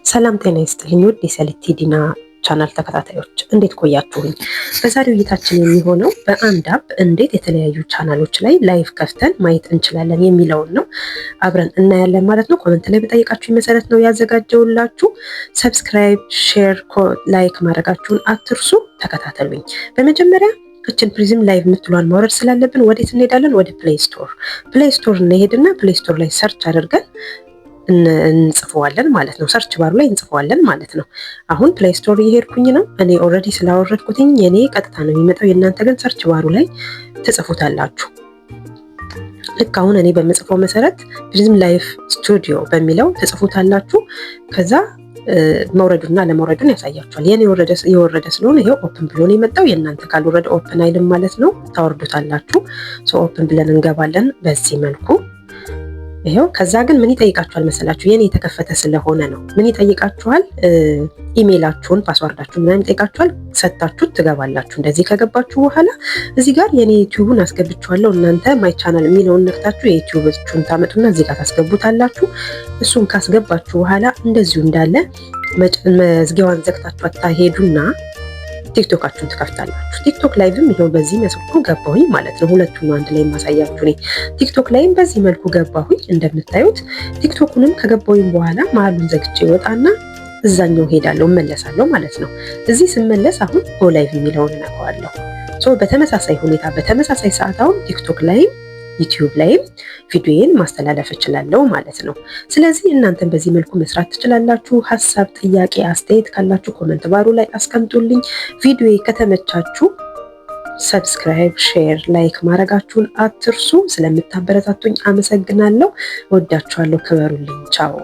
ሰላም ጤና ይስጥልኝ ውድ የሰሊቲ ዲና ቻናል ተከታታዮች፣ እንዴት ቆያችሁኝ? በዛሬው እይታችን የሚሆነው በአንድ app እንዴት የተለያዩ ቻናሎች ላይ live ከፍተን ማየት እንችላለን የሚለውን ነው፣ አብረን እናያለን ማለት ነው። Comment ላይ በጠየቃችሁ መሰረት ነው ያዘጋጀውላችሁ። Subscribe፣ share፣ like ማድረጋችሁን አትርሱ። ተከታተሉኝ። በመጀመሪያ እችን Prism Live የምትሏን ማውረድ ስላለብን ወዴት እንሄዳለን? ወደ Play Store። Play Store እንሄድና Play Store ላይ search አድርገን እንጽፈዋለን ማለት ነው። Search bar ኡ ላይ እንጽፈዋለን ማለት ነው። አሁን Play Store እየሄድኩኝ ነው። እኔ already ስላወረድኩትኝ የኔ ቀጥታ ነው የሚመጣው። የእናንተ ግን search bar ኡ ላይ ትጽፉታላችሁ። ልክ አሁን እኔ በምጽፈው መሰረት Prism Live Studio በሚለው ትጽፉታላችሁ። ከዛ መውረዱና አለመውረዱን ያሳያችኋል። የኔ የወረደ ስለሆነ ይሄው open ብሎ ነው የመጣው። የእናንተ ካልወረደ open አይልም ማለት ነው። ታወርዱታላችሁ። Open ብለን እንገባለን በዚህ መልኩ ይሄው። ከዛ ግን ምን ይጠይቃችኋል መሰላችሁ? የኔ የተከፈተ ስለሆነ ነው። ምን ይጠይቃችኋል? ኢሜይላችሁን፣ password ኣችሁን ምናምን ይጠይቃችኋል። ሰጥታችሁ ትገባላችሁ። እንደዚህ ከገባችሁ በኋላ እዚህ ጋር የኔ ዩቲዩቡን አስገብቼዋለሁ። እናንተ my channel የሚለውን ነክታችሁ የዩቲዩባችሁን ታመጡና እዚህ ጋር ታስገቡታላችሁ። እሱን ካስገባችሁ በኋላ እንደዚሁ እንዳለ መዝጊያዋን ዘግታችሁ አታሄዱና ቲክቶካችሁን ትከፍታላችሁ። ቲክቶክ live ም ይኸው በዚህ መልኩ ገባሁኝ ማለት ነው። ሁለቱን አንድ ላይ ማሳያችሁ እኔ። ቲክቶክ ላይም በዚህ መልኩ ገባሁኝ እንደምታዩት። ቲክቶኩንም ከገባሁኝ በኋላ መሀሉን ዘግቼ ወጣና እዛኛው ሄዳለሁ፣ እመለሳለሁ ማለት ነው። እዚህ ስመለስ አሁን go live የሚለውን እነካዋለሁ። So በተመሳሳይ ሁኔታ በተመሳሳይ ሰዓት አሁን ቲክቶክ ላይም ዩቲዩብ ላይም ቪዲዮዬን ማስተላለፍ እችላለሁ ማለት ነው። ስለዚህ እናንተን በዚህ መልኩ መስራት ትችላላችሁ። ሀሳብ፣ ጥያቄ፣ አስተያየት ካላችሁ comment bar ኡ ላይ አስቀምጡልኝ። ቪዲዮ ከተመቻችሁ subscribe፣ share፣ like ማድረጋችሁን አትርሱ። ስለምታበረታቱኝ አመሰግናለሁ። ወዳችኋለሁ። ክበሩልኝ። ቻው።